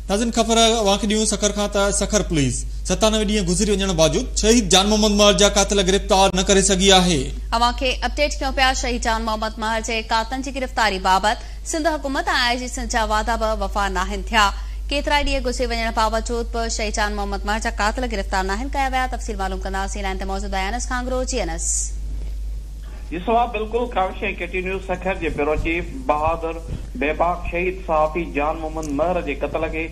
ناظرين خبر اوهان کي ڏيون سکر کان ته سکر پوليس 97 ڏينهن گذري وڃڻ باوجود شهيد جان محمد مهر جا قاتل گرفتار نه ڪري سگهي آهي. اوهان کي اپڊيٽ ڪيون پيا شهيد جان محمد مهر جي قاتلن جي گرفتاري بابت سنڌ حڪومت ۽ آء جي سنڌ جا وعدا به وفا ناهن ٿيا ڪيترائي ڏينهن گذري وڃڻ باوجود به شهيد جان محمد مهر جا قاتل گرفتار ناهن ڪيا ويا تفصيل معلوم ڪنداسين لائين تي موجود آهي انس کانگرو جي انس. جي صواب بلڪل Kawish ۽ K T news Sukkur جي بيورو چيف بهادر بيباڪ شهيد صحافي جان محمد مهر جي قتل کي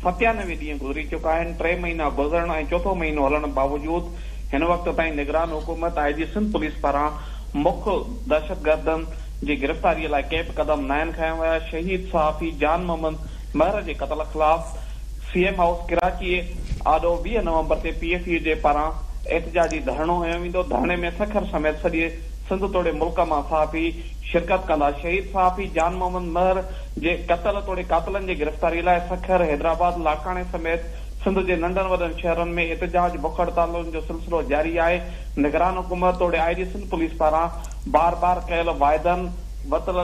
97 ڏينهن گذري چڪا آهن ٽي مهينا گذرڻ ۽ چوٿون مهينو هلڻ باوجود هن وقت تائين نگران حڪومت آء جي سنڌ پوليس پاران مک دهشتگردن جي گرفتاري لاء ڪي به قدم ناهن کنيا ويا شهيد صحافي جان محمد مهر جي قتل خلاف سي ايم هائوس ڪراچي آڏو 20 نومبر تي پي ايف يو جي پاران احتجاجي ڌرڻو هنيو ويندو، ڌرڻي ۾ سکر سميت سڄي سنڌ توڙي ملڪ مان صحافي شرڪت ڪندا، شهيد صحافي جان محمد مهر جي قتل توڙي قاتلن جي گرفتاري لاء سکر، حيدرآباد، لاڙڪاڻي سميت سنڌ جي ننڍن وڏن شهرن ۾ احتجاج، بک هڙتالن جو سلسلو جاري آهي، نگران حڪومت توڙي آء جي سنڌ پوليس پاران بار بار ڪيل واعدن، ورتل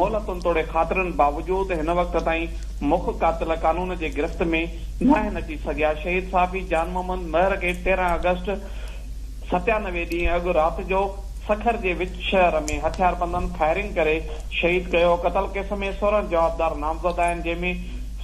مهلتن توڙي خاطرين باوجود هن وقت تائين مک قاتل قانون جي گرفت ۾ ناهن اچي سگهيا. شهيد صحافي جان محمد مهر کي 13 آگسٽ 97 ڏينهن اڳ رات جو سکر جي وچ شهر ۾ هٿياربندن فائرنگ ڪري شهيد ڪيو. قتل ڪيس ۾ 16 جوابدار نامزد آهن جنهن ۾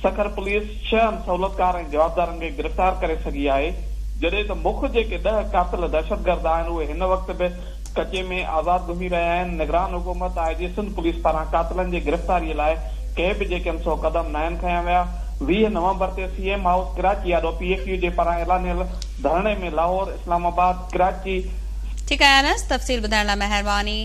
سکر پوليس ڇهن سهولتڪار ۽ جوابدارن کي گرفتار ڪري سگهي آهي. جڏهن ته مک جيڪي 10 قاتل دهشتگرد آهن اهي هن وقت به ڪچي ۾ آزاد گهمي رهيا آهن، نگران حڪومت آء جي سنڌ پوليس پاران قاتلن جي گرفتاري لاء ڪي به جيڪن سو قدم ناهن کنيا ويا، 20 نومبر تي سي ايم هائوس ڪراچي آڏو پي ايف يو جي پاران اعلانيل ڌرڻي ۾ لاهور، اسلام آباد، ڪراچي، ٺيڪ آهي انس تفصيل ٻڌائڻ لاء مهرباني.